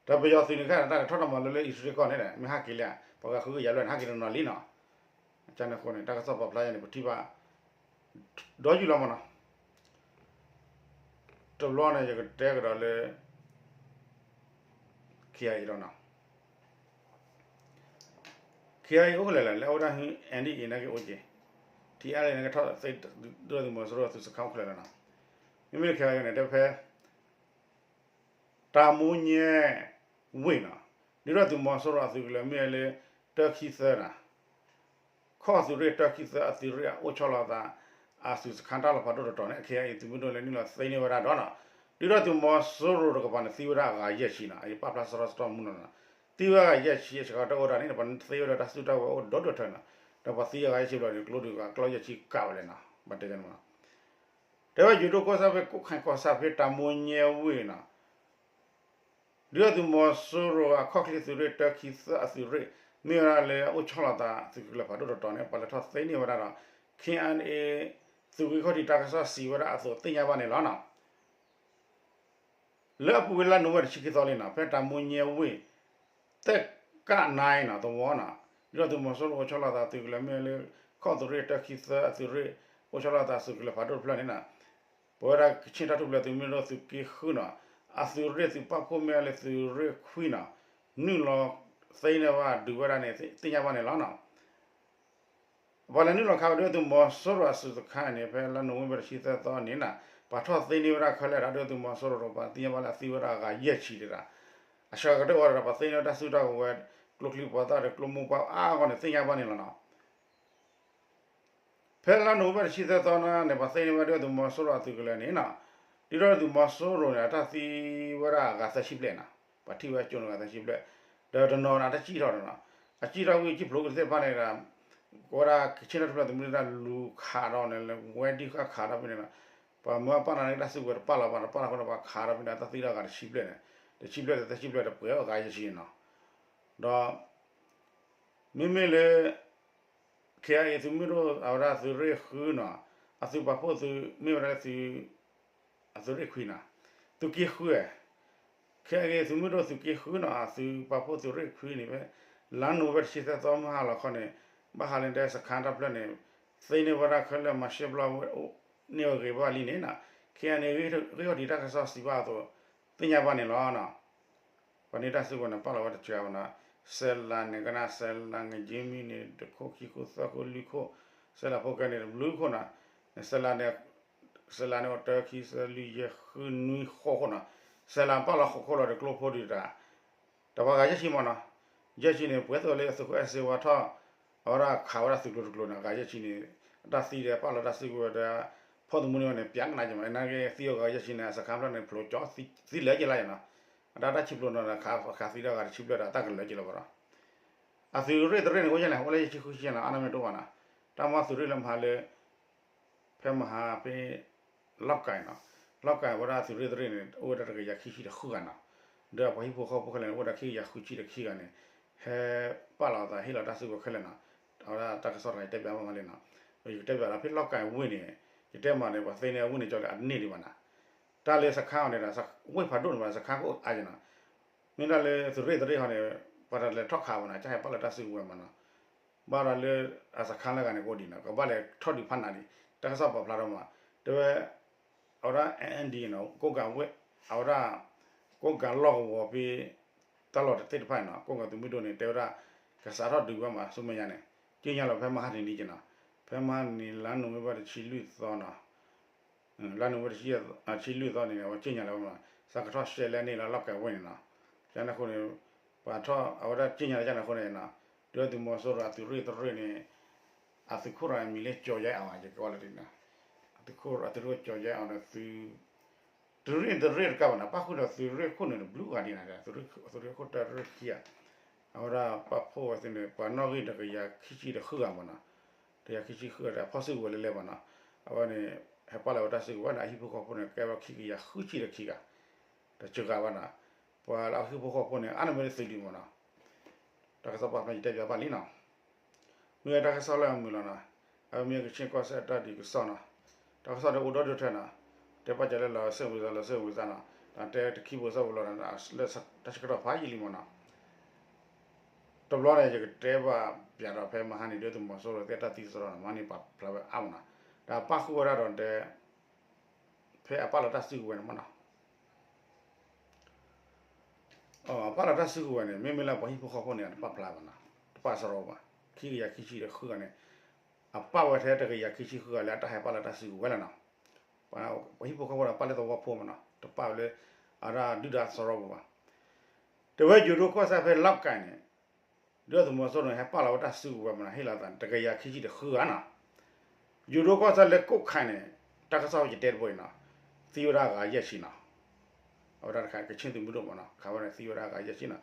ဒီးပယီၤသုးန့ၣ်ခဲအံၤ တၢ်လဲၤထီၣ်တၢ်မၤလိလၢအံၣ်စရ့လးကီၢ်န့ၣ် မ့ၢ်ဟးက့ၤလံဧါ, ပှၤဂၤဃုကယၤလွဲၢ်န့ၣ် ဟးက့ၤတနီၤလံနီၤ, ကန့ၣ်အဃိန့ၣ် တၢ်ကစီၣ်ပာ်ဖျါယၤန့ၣ် ပထံၣ်ဘၣ် ဒီးယူၢ်လီၤမနီၤ တဘျီန့ၣ် ယကတဲကဒီးလၢ K I A ဒီးနီၤ, K I A အိၣ်ဖဲလဲၣ်လဲၣ် လၢအဝဲဒၣ် N D A နာ်က့အိၣ်က့ၤ, T N L A နာ်က့ထီၣ်သ့ ဒုၣ်ဒါသုးမီၤစိရိၤသုးစခါအိၣ်ဖဲလဲၣ်လဲၣ်နီၤ, မ့မ့ၢ်လၢ K I A န့ၣ် တဲဖဲ တၢ်မိၣ်ညဲဝ့ၢ်နီၤ, ဒုၣ်ဒါသုးမီၤစိရိၤအသုးကလၢၤမ့ၢ်ဝဲလၢ တၢခံသၢနီၤ ခီၣ်သုးရ့ၣ်တၢခံသၢအသုးရ့ၣ်အအိၣ်ဆီလီၤသး အသုးစခါတၢ်လီၤဖးဒိၣ်တတီၤန့ၣ် K I A သုးမုၢ်ဒိၣ်လဲၤနုာ်လီၤသ့န့ၢ်ဝဲဒၣ်ဒီးနီၤ, ဒုၣ်ဒါသုးမီၤစိရိၤတကပၤန့ၣ် သံဝဲဒၣ်အဂၤယဲၢ်ဆံနီၤ, အပာ်ဖျါစရီစရီမုၢ်နီၤနီၤ, သံဝဲအဂၤယဲၢ်ဆံအဆှးကတၢၢ်အိၣ်ဒၣ်န့ၣ် ပှၤသ့ဝဲဒၣ်တၢ်စုတၢ်ဝဲၤအိၣ်ဒီဒိၣ်ထၢနီၤ, ဒီးပှၤသံအဂၤယဲၢ်ဆံဘျီန့ၣ် ကျိဒုးဂၤကျီယဲၢ်ဆံကးဝဲလဲၣ်နီၤ, ဘၣ်တဲန့ၣ်မနီၤ, တဲဝဲယိၤဒိၣ်ကီၢ်ဆၣ်ဖဲ ကိးခါကီၢ်ဆၣ်ဖဲတၢ်မိၣ်ညဲဝ့ၢ်နီၤ ဒုၣ်ဒါသုးမီၤစိရိၤအခီၣ်ချ့သုးရ့ၣ်တၢခံသၢအသုးရ့ၣ် မ့ၢ်ဝဲဒၣ်လၢအအိၣ်ဆီလီၤသးသုးကလၢၤဖးဒိၣ်တတီၤန့ၣ် ပှၤလဲၤထီၣ်သ့န့ၢ်ဝဲဒၣ်ဒီး K I A သုးဂံၢ်ခီၣ်ထံးတၢ်ကစီၣ်စံးဝဲဒၣ်အသိးသ့ၣ်ညါဘၣ်န့ၣ်လီၤနီၤ. လၢအပူၤကွံာ်လါနိၣ်ဝ့ဘၢၣ်တဆံခံသီလံနီၤ ဖဲတၢ်မိၣ်ညဲဝ့ၢ် သဲၣ်ကၣ်နါနီၤ သဝီနီၤ ဒုၣ်ဒါသုးမီၤစိရိၤအိၣ်ဆီလီၤသးသုးကလၢၤမ့ၢ်လၢ ခီၣ်သုးရ့ၣ်တၢခံသၢအသုးရ့ၣ် အိၣ်ဆီလီၤသးသုးကလၢၤဖးဒိၣ်တဖျၢၣ်န့ၣ်နီၤ ပဝဲဒၣ်ကခ့ၣ်တၢ်ထူၣ်ဖျဲးသုးမုၢ်ဒိၣ်သုးက့ဃုနီၤ အသုးရ့ၣ်သုးပာ်ဖှိၣ်မ့ၢ်လၢသုးရ့ၣ်ခွံနီၤ နုာ်လီၤသ့န့ၢ်ဝဲဒုးဝဲဒၣ်န့ၣ် သ့ၣ်ညါဘၣ်န့ၣ်လီၤနီၤ. ပှၤလဲၤနုာ်လီၤခးဝဲဒုၣ်ဒါသုးမီၤစိရိၤအသုးစခါန့ၣ် ဖဲလါနိၣ်ဝ့ဘၢၣ်တဆံသၢသီန့ၣ်နီၤ ပှၤထီၣ်သ့န့ၢ်ဝဲဒၣ်ခဲလၢာ်ဒီးဒုၣ်ဒါသုးမီၤစိရိၤဒီးပှၤသ့ၣ်ညါဘၣ်လၢအသံဝဲဒၣ်အဂၤယဲၢ်ဆံဒံးဒၣ် အဆှးကတၢၢ်ဝဲဒီးပှၤသ့န့ၢ်ဝဲတၢ်စုတၢ်ကဝဲၤ ကျိချံမျိာ်သၣ်ဒီးကျိမိၢ်ပှၢ်အါဂီၢ်န့ၣ် သ့ၣ်ညါဘၣ်န့ၣ်လီၤနီၤ. ဖဲလါနိၣ်ဝ့ဘၢၣ်တဆံသၢသီန့ၣ် ပှၤသ့န့ၢ်ဝဲဒုၣ်ဒါသုးမီၤစိရိၤအသုးကလၢၤန့ၣ်နီၤ ဒုၣ်ဒါသုးမီၤစိရိၤန့ၣ် အတၢ်သံဝဲဒၣ်အဂၤသၢဆံဘျဲၣ်နီၤ ပှၤထံၣ်ဝဲကၠိန့ၣ်အဂၤသၢဆံဘျဲၣ် ဒီးတနီၤန့ၣ် အတၢ်စံၣ်ထီၣ်န့ၣ်နီၤ အစံၣ်ထီၣ်ဝံၤ ကၠံၣ်ဖျိးကသ့ၣ်တဖၣ်န့ၣ်ဒီး ကဝဲဒၣ်ကခ့ၣ်တၢ်ထူၣ်ဖျဲးသုးမုၢ်ဒိၣ်တၢ်လူၤခးဒီးန့ၣ် ဝဲဒၣ်ဃာ်ခးဒီးဖဲန့ၣ်နီၤ ပှၤမၢပာ်လီၤန့ၢ်တၢ်စုကဝဲၤတပာ်လီၤဘၣ် တပာ်လီၤအဃိန့ၣ် ပှၤခးဒီးဖဲန့ၣ် တၢ်သံတၢ်ဂၤတဆံဘျဲၣ်န့ၣ်, တဆံဘျဲၣ်ဒီးသၢဆံဘျဲၣ်ဒီးပှဲၤအဂၤယဲၢ်ဆံန့ၣ်နီၤ, ဒီး မ့မ့ၢ်လၢ ခဲအံၤ သုးမုၢ်ဒိၣ်အဝဲဒၣ်သုးရ့ၣ်ဃုနီၤ, အသုးပာ်ဖှိၣ်သုးမ့ၢ်ဝဲဒၣ်လၢသုး အသုးရ့ၣ်ခွံနီၤ, သုးက့ဃုဧါ, ခဲအံၤ သုးမုၢ်ဒိၣ်သုးက့ဃုနီၤ အသုးပာ်ဖှိၣ်သုးရ့ၣ်ခွံန့ၣ် ဖဲလါနိၣ်ဝ့ဘၢၣ်တဆံသၢသီမုၢ်ဟါလီၤခီန့ၣ် ဘၣ်ဃးလၢတဲစခါတၢ်ဖျၢၣ်န့ၣ် သ့န့ၢ်ဝဲဒၣ်ခဲလၢာ် မၤရှဲဘျီဝဲ န့ၢ်ဝဲဂ့ၤဘၣ်လံန့ၣ်နီၤ, ခဲအံၤန့ၣ် ဂ့ၢ်ဟီၣ်တံၢ်တၢ်ကစီၣ်စံးဘၣ်အသိး သ့ၣ်ညါဘၣ်န့ၣ်လီၤနီၤ. ပှၤန့ၢ်တၢ်စုကဝဲၤန့ၣ် ပာ်လီၤဝဲတစှၤဘၣ်နီၤ, စဲလးန့ၣ်ကနၣ် စဲလး ငကၠ့မံန့ၣ် တခိၣ်ခံခိၣ်သၢခိၣ်လွံၢ်ခိၣ်, စဲလးဖိကဲန့ၣ်တဘျုးခိၣ်နီၤ, စဲလးန့ၣ် စဲလးန့ၣ်အိၣ်တၢ ခံ သၢ လွံၢ် ယဲၢ် ဃု နွံ ဃိးခိၣ်နီၤ, စဲလးပာ်လီၤဃိးခိၣ်လီၤတကျိဖိဒုးတၢ် တပှၤဂၤယဲၢ်ဆံမ့ၢ်နီၤ, ယဲၢ်ဆံန့ၣ် ပှဲၤသိးလၢအသုးခိၣ်အဲၣ်စ့ဝါထီၣ် အဝဲဒၣ်ခးဝဲဒၣ်သုးကျိၤတကျိၤန့ၣ် ဂၤယဲၢ်ဆံန့ၣ် တၢ်သံဒီးပာ်လီၤတၢ်စုကဝဲၤဒီး ဖီၣ်သမူန့ၢ်ဝဲန့ၣ် ပျးကနၣ်က့မး နာ်က့သံအဂၤယဲၢ်ဆံန့ၣ် အစခါဖျၢၣ်န့ၣ် ဖျိကၠီ သံလၢက့လါယနီၤ, အတၢ်တၢ်ဆံးဖျိးနီၤ ခးသံတၢ်ဂၤတဆံဘျဲၣ်ဒီး တၢ်ကလၢက့လီၤဘၣ်ဒီး အသုးရ့ၣ်တရ့ၣ်န့ၣ် အိၣ်ယဲၢ်လဲၣ် အိၣ်လၢယဲၢ်ဆံဃုဆံနီၤ အါနီၢ်မ့ၢ်တအိၣ်ဘၣ်နီၤ, တၢ်မ့ၢ်သုးရ့ၣ်လၢမဟါလၢ ဖဲမဟါဖဲ လီၢ်ကၤနီၤ, လီၢ်ကၤဝဲဒၣ်သုးရ့ၣ်တရ့ၣ်န့ၣ် အိၣ်ဝဲဒၣ်တကယၤခံဆံဒီးဃုဂၤနီၤ, ဒီးပှၤဟံၣ်ဖိဃီဖိခဲလၢာ်န့ၣ် အိၣ်ဝဲဒၣ်ခံကယၤဃုဆံဒီးခံဂၤန့ၣ် ဟဲပာ်လီၤသးဟ့ၣ်လီၤတၢ်စုကဝဲၤခဲလၢာ်နီၤ, အဝဲဒၣ်တၢ်ကစီၣ်တခါ ယတဲပၠးဘၣ်မးလံနီၤ, ယကတဲပၠးဒီးဖဲလီၢ်ကၤဝ့ၢ်န့ၣ် ယတဲမးန့ၣ် ပှၤသ့န့ၢ်အဝ့ၢ်န့ၣ်ကၠီလၢအန့ၢ်ဒံးဘၣ်နီၤ, တၢ်လၢစခါအီၤန့ၣ်ဒီး ဝ့ၢ်ဖးဒိၣ်န့ၣ်ဘၣ် စခါကအိၣ်အါယနီၤ, မ့ၢ်ဒၣ်လၢသုးရ့ၣ်တရ့ၣ်ဟီန့ၣ် ပှၤတလဲၤထီၣ်ခးဘၣ်နီၤ ကဟဲပာ်လီၤတၢ်စုကဝဲၤမးနီၤ, ဘၣ်ဒီးလၢအစခါလၢဂၤန့ၣ်ကအိၣ်ဒံးနီၤ ကဘၣ်လဲၤထီၣ်ဒုးဖးနးဒံး တၢ်ကစီၣ်ပာ်ဖျါထီၣ်မး, တဲဝဲ အဝဲဒၣ် အဲၣ်အၣ်ဒံးနီၤ ကိးကၤဝ့ၢ် အဝဲဒၣ် ကိးကၤလီၢ်ကဝီၤဖဲ တၢ်လီၢ်တသ့ၣ်တဖၣ်နီၤ ကိးကၤသုးမုၢ်ဒိၣ်န့ၣ် တဲဝဲဒၣ် ကစးထီၣ်ဒုးဝဲမး ဆူမဲာ်ညါန့ၣ် က့ညါလီၤဖဲမဟါတနံၤက့နီၤ, ဖဲမဟါတနံၤ လါနိၣ်ဝ့ဘၢၣ်တဆံလွံၢ်သီနီၤ လါနိၣ်ဝ့ဘၢၣ်တဆံလွံၢ်သီန့ၣ် အဝဲက့ညါလီၤဝဲမး စးကထီၣ်ရှဲလဲန့ၢ်လီၤလီၢ်ကၤဝ့ၢ်န့ၣ်နီၤ, ကန့ၣ်အဃိန့ၣ် ပှၤထီၣ်အဝဲဒၣ်က့ညါလီၤကန့ၣ်အဃိန့ၣ်နီၤ, ဒုၣ်ဒါသုးမီၤစိရိၤအသုးရ့ၣ်တရ့ၣ်န့ၣ် အသုးခိၣ်ရၤမံၤလၢကၠီၤယဲအီၤ ယကဝီၤလၢဒ်နီၤ, အသုးခိၣ်အသုးရ့ၣ်ကၠီၤယဲအီၤဒီးသုး သုးရ့ၣ်တရ့ၣ်တကးဘၣ်နီၤ ပၣ်ဃုာ်ဒီးသုးရ့ၣ်ခိၣ်န့ၣ်တဘျုးဂၤဒ်နီၤ သုးရ့ၣ်ခိၣ်တၢတရ့ၣ်ခံဂၤ, အဝဲဒၣ်ပာ်ဖှိၣ်ဝဲသ့ၣ်န့ၣ် ပှၤနီၣ်ဂံၢ်တကယၤခံဆံဒီးဃုဂၤမးနီၤ, တကယၤခံဆံဃုဂၤဒီးဖီၣ်စုကဝဲၤလၢလဲၤမးနီၤ, အဝဲန့ၣ်ဟဲပာ်လီၤဝဲတၢ်စုကဝဲၤန့ၣ် အဟံၣ်ဖိဃီဖိန့ၣ် ကဲဝဲခံကယၤဃုဆံဒီးခံဂၤ, တစှၤဂၤဘၣ်နီၤ, ပှၤလၢအဟံၣ်ဖိဃီဖိန့ၣ် အါန့ၢ်မ့ၢ်တသုးဒံးမးနီၤ တၢ်ကစီၣ်ပာ်ဖျါယတဲပၠးဘၣ်လံနီၤ, မ့ၢ်တၢ်ကစီၣ်လၢအမုာ်လီၤနီၤ, အမ့ၢ်ကဆ့ၣ်ကီၢ်စဲၣ်တၢ်ဒုးကစီၣ်နီၤ, တၢ်ကစီၣ်ဒီးအိၣ်ဒီဒူၣ်ထဲနီၤ, တဲပာ်ကဲလၢလီၤစ့ၣ်ဝံၤသး လီၤစ့ၣ်ဝံၤသးနီၤ, တၢ်တဲတခံဘိစၢ်ဝံၤလီၤ လၢတၢ်ဆၢကတီၢ်ဖးယံာ်လံမးနီၤ, တဘျီန့ၣ် ယကတဲဘၣ်ပၠးဒီးဖဲမဟါန့ၣ် ဒုၣ်ဒါသုးမီၤစိရိၤသ့ၣ်တၢ်သံစရီနီၤ မဟါန့ၣ်ပာ်ဖျါဝဲအါမးနီၤ, တၢ်ပၣ်ဃုာ်ဝဲဒၣ်ဒီးတဲ ဖဲအပာ်လီၤတၢ်စုကဝဲၤန့ၣ်မးနီၤ အပာ်လီၤတၢ်စုကဝဲၤန့ၣ် မ့မ့ၢ်လၢပှၤဟံၣ်ဖိဃီဖိန့ၣ် အတပာ်ဖျါဘၣ်နီၤ, တပာ်စရီဘၣ်, ခံကယၤခံဆံဒီးဃုဂၤန့ၣ် အပာ်ဝဲထဲတကယၤခံဆံဃုဂၤလၢအတၢ်ဟဲပာ်လီၤတၢ်စုကဝဲၤလီၤနီၤ, ပှၤဟံၣ်ဖိဃီဖိဒီးပာ်လၢသဝီဖိမးနီၤ တပာ်ဝဲလၢ အဝဲဒၣ်ဒုၣ်ဒါစရီပူၤဘၣ်, တဲဝဲယိၤဒိၣ်ကီၢ်စဲၣ်ဖဲလီၢ်ကၤန့ၣ် ဒုၣ်ဒါသုးမီၤစိရိၤန့ၣ် ဟဲပာ်လီၤဝဲတၢ်စုကဝဲၤမးနီၤ ဟ့ၣ်လီၤသးတကယၤခံဆံဒီးဃုဂၤနီၤ, ယိၤဒိၣ်ကီၢ်စဲၣ်လၢကိးခါန့ၣ် တၢ်ကစီၣ်ဝဲယတဲတဘိအံၤနီၤ, သံဝဲဒၣ်အဂၤယဲၢ်ဆံနီၤ, အဝဲဒၣ်တခါကဆ့ၣ်သုးမုၢ်ဒိၣ်မးနီၤ ခးဝဲန့ၣ်သံဝဲဒၣ်အဂၤယဲၢ်ဆံနီၤ,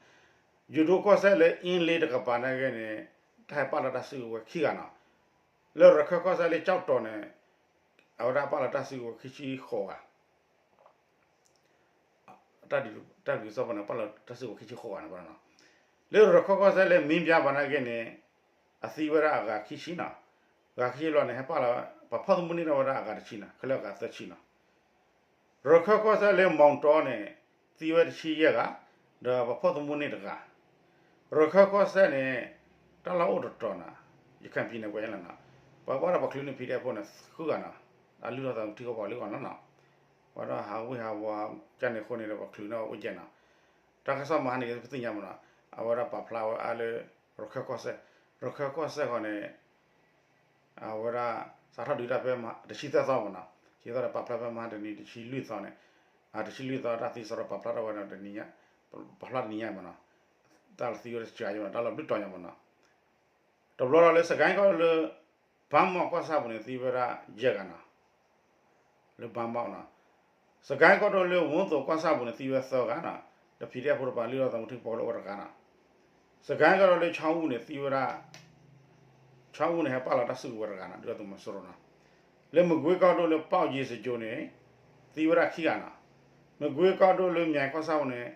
ယိၤဒိၣ်ကီၢ်စဲၣ်လၢအ့လ့တကပၤနာ်က့န့ၣ် တၢ်ဟဲပာ်လီၤတၢ်စုကဝဲၤခံဂၤနီၤ, လၢရခၢၣ်ကီၢ်စဲၣ်လၢကၠီၣ်တီၤန့ၣ် အဝဲဒၣ်ပာ်လီၤတၢ်စုကဝဲၤခံဆံဃိးဂၤ တၢ်ဒုးကစီၣ်ပူၤန့ၣ် ပာ်လီၤတၢ်စုကဝဲၤခံဆံဃိးဂၤန့ၣ်ဘၣ်နီၤ, လၢရခၢၣ်ကီၢ်စဲၣ်လၢမ့ၢ်ဘၣ်ဘၣ်နာ်က့န့ၣ် အသံဝဲဒၣ်အဂၤခံဆံနီၤ, ဂၤခံဆံဘျီန့ၣ် ဟဲပာ်လီၤ ပှၤဖီၣ်သမူန့ၢ်ထီၣ်ဝဲဒၣ်အဂၤတဆံနီၤ ခဲလၢာ်အဂၤသၢဆံနီၤ ရခၢၣ်ကီၢ်စဲၣ်လၢမီၣ်တီန့ၣ် သံဝဲတဆံယဲၢ်ဂၤ, ဒီးပှၤဖီၣ်သမူန့ၢ်တဂၤ, ရခၢၣ်ကီၢ်စဲၣ်န့ၣ် တၢ်လီၢ်အိၣ်တတီၤနီၤ, ရခိုင်ပြည်နယ် ပှဲၤလီၤနီၤ, ပှၤဘၣ်ဒီးပှၤချုးန့ၢ် PDF ဖိန့ၣ် ဃုဂၤနီၤ, အလုၢ်ထီၣ်သးထံကီၢ်ပှၤလၢဂီၢ်နီၤနီၤ, ပှၤဒီးဟးဝ့ၢ်ဟးဝါကၢ်န့ၣ်အဃိန့ၣ်ဒီး ပှၤချုးန့ၢ်အီၤအိၣ်ကဲနီၤ, တၢ်ကစီၣ်မဟါန့ၣ် ပသ့ၣ်ညါမးနီၤ, အဝဲဒၣ်ပာ်ဖျါဝဲအါလၢ ရခၢၣ်ကီၢ်စဲၣ်, ရခၢၣ်ကီၢ်စဲၣ်ဃီန့ၣ် အဝဲဒၣ် စးထီၣ်ဒုးတၢ်ဖဲ တဆံသၢသီမးနီၤ, တဆံသၢသီဒီးပာ်ဖျါဖဲမဟါတနံၤ တဆံလွံၢ်သီန့ၣ်, တဆံလွံၢ်သီတၢ်သံစရီပာ်ဖျါထီၣ်ဝဲဒီးတနံၤညါ, ပာ်ဖျါတနံၤညါမးနီၤ, တၢ်သံဝဲတစှၤယဲမးနီၤ, တၢ်လီၤဘျုးတီၤညါမးနီၤ, တဘျီဒီးလၢစကဲကီၢ်လၢ ဘါမီၣ်ကီၢ်ဆၣ်ပူၤန့ၣ် သံဝဲဒၣ်ယဲၢ်ဂၤနီၤ လၢဘါမီၣ်နီၤ, စကဲကီၢ်ဒိၣ်လၢဝူသိးကီၢ်ဆၣ်ပူၤန့ၣ် သံဝဲသၢဂၤနီၤ, လၢ PDF ဖိတပၤလုၢ်ထီၣ်သးမူထံကပီၤလၢအိၣ်တဂၤနီၤ, စကဲကီၢ်ဒိၣ်လၢဆီအူန့ၣ် သံဝဲဒၣ် ဆီအူန့ၣ် ဟဲပာ်လီၤတၢ်စုကဝဲၤတဂၤနီၤ, ဒုၣ်ဒါသုးမီၤစိရိၤနီၤ, လၢမကွ့ကီၢ်ဒိၣ်လၢပီၣ်ယ့စကၠိန့ၣ် သံဝဲဒၣ်ခံဂၤနီၤ. မကွ့ကီၢ်ဒိၣ်လၢမၠဲကီၢ်ဆၣ်ပူၤန့ၣ်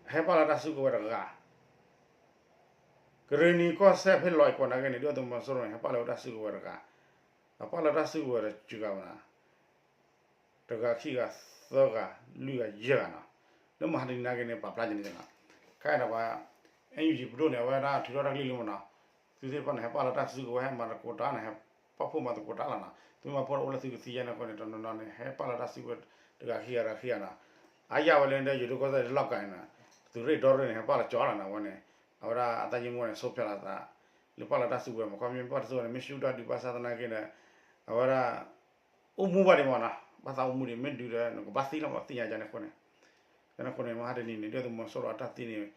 ဟဲပာ်လီၤတၢ်စုကဝဲၤတဂၤ ကရ့ၣ်နံၤကီၢ်စဲၣ်ဖဲလီၤအံၤကွီၢ်နာ်က့န့ၣ် ဒုၣ်ဒါသုးမီၤစိရိၤန့ၣ် ဟဲပာ်လီၤဝဲတၢ်စုကဝဲၤတဂၤ, အပာ်လီၤတၢ်စုကဝဲၤတစှၤဂၤဘၣ်နီၤ, တဂၤခံဂၤသၢဂၤ လွံၢ်ဂၤယဲၢ်ဂၤနီၤ, လၢမဟါတနံၤနာ်က့န့ၣ် ပာ်ဖျါကန့ၣ်နီၤ, ခဲအံၤဒီးပှၤ NUG ပဒိၣ်န့ၣ် အဝဲဒၣ်ထုးထီၣ်တၢ်ကလုၢ်လံမနီၤ, သုသ့ၣ်တဖၣ်န့ၣ် ဟဲပာ်လီၤတၢ်စုကဝဲၤ ဟဲမၤသကိးတၢ်န့ၣ် ဟဲပာ်ဖှိၣ်မၤသကိးတၢ်လီၤနီၤ, သုမၤဖှိၣ်ဒီးအိၣ်လၢသုကသံယဲၢ်န့ၣ်အဃိန့ၣ် တနီၤနီၤန့ၣ် ဟဲပာ်လီၤတၢ်စုကဝဲၤ တဂၤခံဂၤတဂၤခံဂၤနီၤ, အါယၢ်ဝဲလၢဒ်ယိၤဒိၣ်ကီၢ်စဲၣ်လီၢ်ကၤန့ၣ်နီၤ, သုးရ့ၣ်ဒီရ့ၣ်န့ၣ် ဟဲပာ်လီၤကၠီလီၤနီၤ, အဝဲန့ၣ် အဝဲဒၣ်အတၢ်ယံာ်မူန့ၣ် ဆိဖျါလီၤသး လၢပာ်လီၤတၢ်စုကဝဲၤမး, ခီမ့ၢ်ပာ်တၢ်စုကဝဲၤန့ၣ် မ့ၢ်ဆူၣ်တၢ်ဒုးဘၣ်ဆၣ်သနာ်က့ဒီး အဝဲဒၣ် အိၣ်မူဘၣ်ဒံးမနီၤ, ဘၣ်သးအိၣ်မူဒံး မ့ၢ်ဒုးဒီး နကဘၣ်သံလီၤမး သ့ၣ်ညါကန့ၣ်အဃိန့ၣ်, ကန့ၣ်အဃိန့ၣ် မဟါတနံၤန့ၣ် ဒုၣ်ဒါသုးမီၤစိရိၤအတၢ်သံန့ၣ်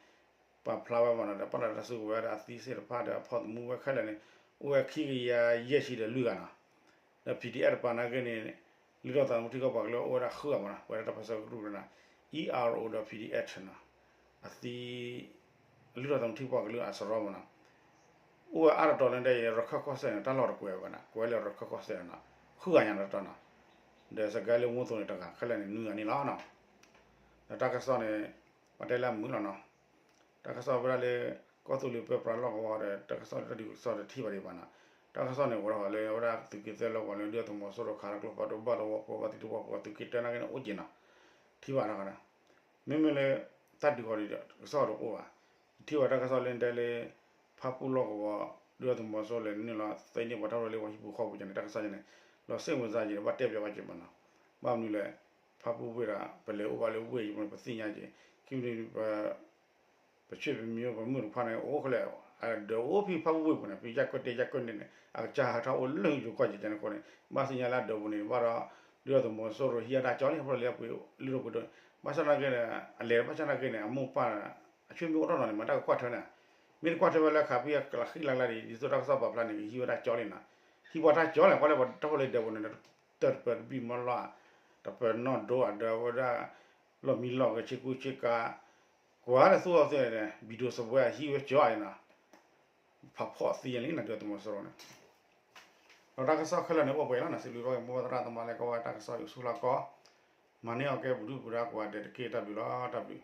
ပာ်ဖျါဝဲမနီၤ, ဒီးပာ်လီၤတၢ်စုကဝဲၤဒီးအသံသ့ၣ်တဖၣ်ဒီးအဖီသမူဝဲခဲလၢာ်န့ၣ် အိၣ်ဝဲခံကယၤယဲၢ်ဆံဒီးလွံၢ်ဂၤနီၤ, ဒီး PDF တပၤနာ်က့န့ၣ် လုၢ်ထီၣ်သးသမူထံကီၢ်ပှၤကလုာ်အိၣ်ဝဲဒၣ်ဃုဂၤမနီၤ, ပဝဲဒၣ်တၢ်ပၢဆှၢကရူၢ်န့ၣ် ERO ဒီး PDF နီၤ, အသံ လုၢ်ထီၣ်သးသမူထံကီၢ်ပှၤကလုာ်အစရီမနီၤ, အိၣ်ဝဲအါတီၤတီၤလၢဒ်အံၤ ရခၢၣ်ကီၢ်စဲၣ်န့ၣ် တၢ်လီၢ်တကွဲးဝဲနီၤ, ကွဲးလၢရခၢၣ်ကီၢ်စဲၣ်နီၤ, ဃုဂၤညါတီၤတီၤနီၤ, ဒီးစကဲလၢမူသိးန့ၣ်တဂၤ ခဲလၢာ်န့ၣ် နွံဂၤန့ၣ်လီၤနီၤ, ဒီးတၢ်ကစီၣ်န့ၣ် ပတဲလၢအမုာ်လီၤနီၤ, တၢ်ကစီၣ်ဝဲဒၣ်လၢ ကီၢ်သူလ့ၤပၢပြးလီၢ်ကဝီၤဒီး တၢ်ကစီၣ်လၢတၢ်ဒုးကစီၣ်တထံၣ်ဘၣ်ဒံးဘၣ်နီၤ, တၢ်ကစီၣ်န့ၣ် အိၣ်ဒီးလၢအဝဲဒၣ်သုးက့သၢလီၢ်ကဝီၤလၢ ဒုၣ်ဒါသုးမီၤစိရိၤခးလီၤကျိဖးဒိၣ်ဘၣ်တဝီဖိဘၣ်သံတဝီဖိ သုးက့တၢနာ်က့န့ၣ်အိၣ်က့ၤနီၤ, ထံၣ်ဘၣ်တခါဒီး မ့မ့ၢ်လၢ တၢ်ဒုးဃီၤဒီး ကစီၣ်တအိၣ်ဘၣ်, ထံၣ်ဘၣ်တၢ်ကစီၣ်လၢတဲလၢ ဖၣ်ပူၣ်လီၢ်ကဝီၤ ဒုၣ်ဒါသုးမီၤစိရိၤလဲၤနုာ်လီၤသ့န့ၢ်ပှၤတၢ်ရ့လိာ်ဝဲဟံၣ်ပူၤဃီပူၤန့ၣ် တၢ်ကစီၣ်န့ၣ် လီၤစ့ၣ်မုာ်စၢ်က့ၤဒီး ဘၣ်တဲပၠးဘၣ်က့ၤမနီၤ, ဘၣ်မနုၤလဲၣ်, ဖၣ်ပူၣ်ဝ့ၢ်ဒီး ပလဲၤအိၣ်ဘၣ်လၢဝ့ၢ်အံၤပူၤန့ၣ် ပသ့ၣ်ညါက့ၤ, ခံမနုၤ ပဆ့ၣ်ပမံပမုၣ်တဖၣ်န့ၣ် အိၣ်ခဲလၢာ်, ဒီးအိၣ်ဖဲဖၣ်ပူၣ်ဝ့ၢ်ပူၤန့ၣ် ဖဲယၢ်ကွဲၢ်တ့ယၢ်ကွဲၢ်န့ၣ်န့ၣ် အကစၢ်ဟးထီၣ်အိၣ်လၢယိၤကီၢ်က့ၤကန့ၣ်အဃိန့ၣ် ဘၣ်သ့ၣ်ညါလၢအဒၢးပူၤန့ၣ် ဘၣ်ဒီး ဒုၣ်ဒါသုးမီၤစိရိၤဟံးအတၢ်ကၠီလံ ဖဲလၢပှ့ၤလုၢ်ဒိၣ်ပှ့ၤဒိၣ်, ဘၣ်ဆၣ်သနာ်က့န့ၣ် အလဲၤဘၣ်ဆၣ်သနာ်က့န့ၣ် အမိၢ်ပၢ် အဆွေမျိုးအိၣ်ထီၣ်နီၤန့ၣ် မ့ၢ်တၢ်ကကွၢ်ထွဲန့ၣ်, မ့ၢ်တကွၢ်ထွဲဝဲလၢခးဖဲအကျးဃံလၤလၢဒ် ဒ်သိးတၢ်ကစီၣ်ပာ်ဖျါန့ၣ် ကဟံးဝဲဒၣ်ကၠီလံနီၤ, ဟံးပှၤတၢ်ကၠီလံ ကွၢ်လၢပှၤတၢ်ဖိလၢဒၢးပူၤန့ၣ် တၢ်တပၢၤတဘံၣ်မီၢ်လီၤ, တပၢၤနီၣ်ဒိအဒၢးဝဲဒၣ် လီၢ်မံလီၢ်ဂဲၤဆ့ကူဆ့ကၤ, ကွၢ်လၢသူအီၤသ့ၣ်န့ၣ် ဘံၣ်ဒိၣ်စပွဲအဟံးဝဲကၠီအံၤနီၤ, ဖးဖီၣ်သံယဲၢ်လံနီၤ ဒုၣ်ဒါသုးမီၤစိရိၤန့ၣ် ဒီးတၢ်ကစီၣ်ခဲလၢာ်န့ၣ် အိၣ်ပှဲၤလီၤနီၤ စံးဘျုးဘၣ်က့ၤမိၢ်ပၢ်သရၣ်သမါလၢကဝီၤတၢ်ကစီၣ်ယိၤဆူလီၢ်ကီၢ်, မၤန့ၢ်အီၤကဲပဒုၣ်ပဒါကိးဂၤဒဲးတက့ၢ် တၢ်ဘျုးလီၤ တၢ်ဘျုး